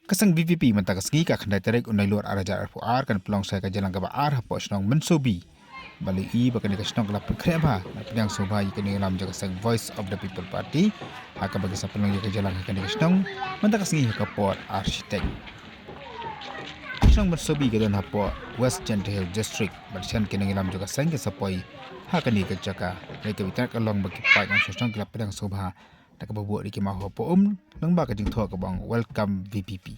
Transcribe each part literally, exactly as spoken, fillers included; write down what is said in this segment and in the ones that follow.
Ka seng VPP mynta ka sngi ka khyndai tarik u Nailur ar hajar arphew ar kan pynlong sa ïa ka jingïalang kaba ar hapoh shnong Mynsobi. Ba la ïohi ba kane ka shnong ka la pynkhreh bha na ka pdiang sngewbha ïa ka nongïalam jong ka seng Voice of the People Party. Ha kaba ki sa pynlong ïa ka jingïalang ha kane ka shnong mynta ka sngi ha ka por ar shiteng. Ka shnong Mynsobi ka don hapoh West Jaintia Hills District. Bad shen ki nongïalam jong ka seng ki sa poi ha kane ka jaka. Hynrei kaba ïatylli ka long ba ki paid nongshong shnong ki la pdiang sngewbha da kaba buh ïa ki maw hapoh um lyngba ka jingthoh kaba ong Welcome VPP.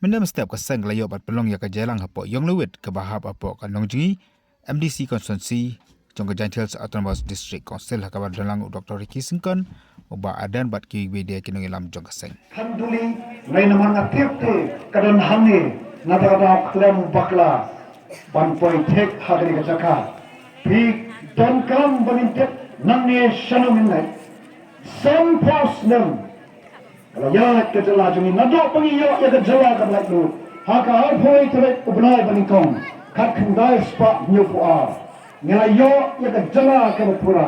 Mynne mynstep ka seng ka la ïoh ban pynlong ïa ka jingïalang hapoh Ïonglawit kaba hap hapoh ka Nongjngi MDC constituency jong ka Jaintia Hills Autonomous District Council ha kaba don lang u Doctor Ricky Syngkon, u Bah Ardent bad kiwei kiwei de ki nongïalam jong ka seng. Khanduli, hynrei namar nga tip te ka don hangne, nga da ka daw khlem bakla ban poi thik ha kane ka jaka. Phi donkam ban ngin tip nangne shano ngin leit. Sanphew snem ka la ïaid ka jylla jong ngi, naduh ba ngi ïoh ïa ka jylla kaba laitluid ha ka arphew tarik u bnai ba nyngkong khatkhyndai spah hynñiewphew ar. Ngi la ïoh ïa ka jylla kaba pura.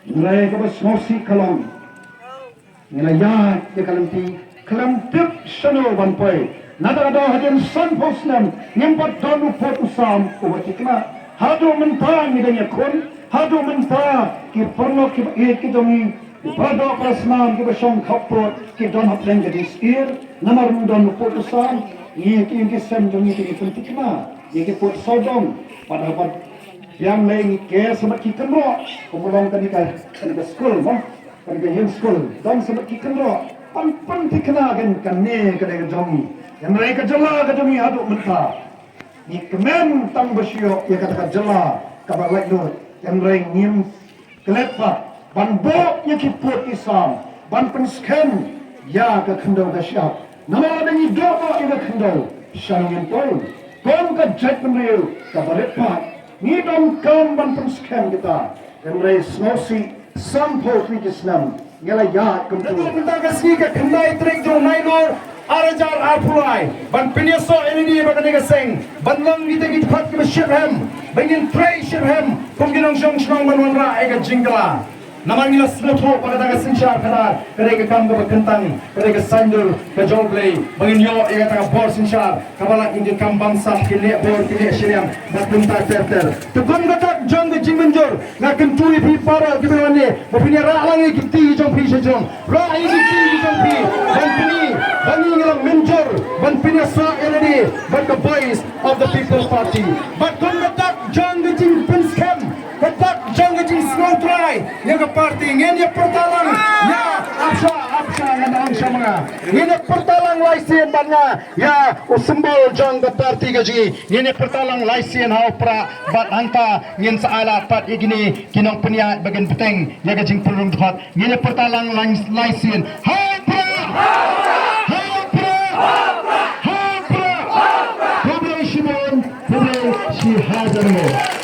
Hynrei kaba sngewsih ka long, ngi la ïaid ïa ka lynti khlem tip shano ban poi. Nada ka daw hadien sanphew snem ngim pat don u pud u sam uba thikna. Haduh mynta ngi dang ïakhun, haduh mynta ki paralok kiba ïeit ki jong ngi, ki paradoh parasnam kiba shong khappud ki don hapdeng ka jingsyier namar ym don u pud u sam. Ngi ki ïing ki sem jong ngi ki pynthikna ïa ki pud sawdong. Pat haba biang lei ngi ker sa bad ki kynroh, kumba long kane ka, kane ka skul mo. Kane ka ïing skul, don sa bad ki kynroh, ban pynthikna kein kane ka dei ka jong ngi. Hynrei ka jylla ka jong ngi haduh mynta ngi kmen tang ba shu ïoh ïa kata ka jylla kaba laitluid. Hynrei ngim klet pat ban buh ïa ki pud ki sam ban pynskhem ïa ka khyndew ka shyiap. Namar lada ngi duh noh ïa ka khyndew, shano ngin poi? Kum ka jaitbynriew kaba rit paid ngi donkam ban pynskhem kita. Hynrei sngewsih, sanphew tylli ki snem ngi la ïaid kumto. Mynta ka sngi ka khyndai tarik jong u Nailur ar hajar arphew lai ban pynïasoh ïa lade bad kane ka seng ban long kita ki dkhot kiba shitrhem, ba ngin trei shitrhem kum ki nongshong shnong ban wanrah ïa ka jingkylla. Namar ngi la sngewthuh ba kata ka synshar khadar ka dei ka kam kaba kyntang, ka dei ka saiñdur ka jong U Blei ba ngin ïoh ïa kata ka bor synshar kaba lah ïa ki kam bamsap, ki neh bor, ki neh shiliang bad kumta ter ter. Te kum ka dak jong ka jingmynjur, nga kyntu ïa phi baroh kiba wan ne ba phin ïarah lang ïa ki kti ki jong phi sha jrong, rah ïa ki kti ki jong phi ban pyni ba ngi ngi la mynjur ban pynïasoh ïa lade bad ka Voice of the People Party. Bad kum ka dak jong ka jingpynskhem, ka dak jong ka jingsngew trai ïa ka party, ngin ïa pyrta lang ïa, ap sha, ap sha, ngan ong sha ma nga, ngin ïa pyrta lang lai sien bad nga ïa u symbol jong ka party ka jong ngi. Ngin ïa pyrta lang lai sien ha u prah bad hangta ngin sa ai lad pat ïa kine ki nongpynïaid ba kin bteng ïa ka jingpynrung dkhot. Ngin ïa pyrta lang lai, lai sien. Ha u prah! Ha u prah! Ha u prah! Khublei shibun, khublei shihajar nguh.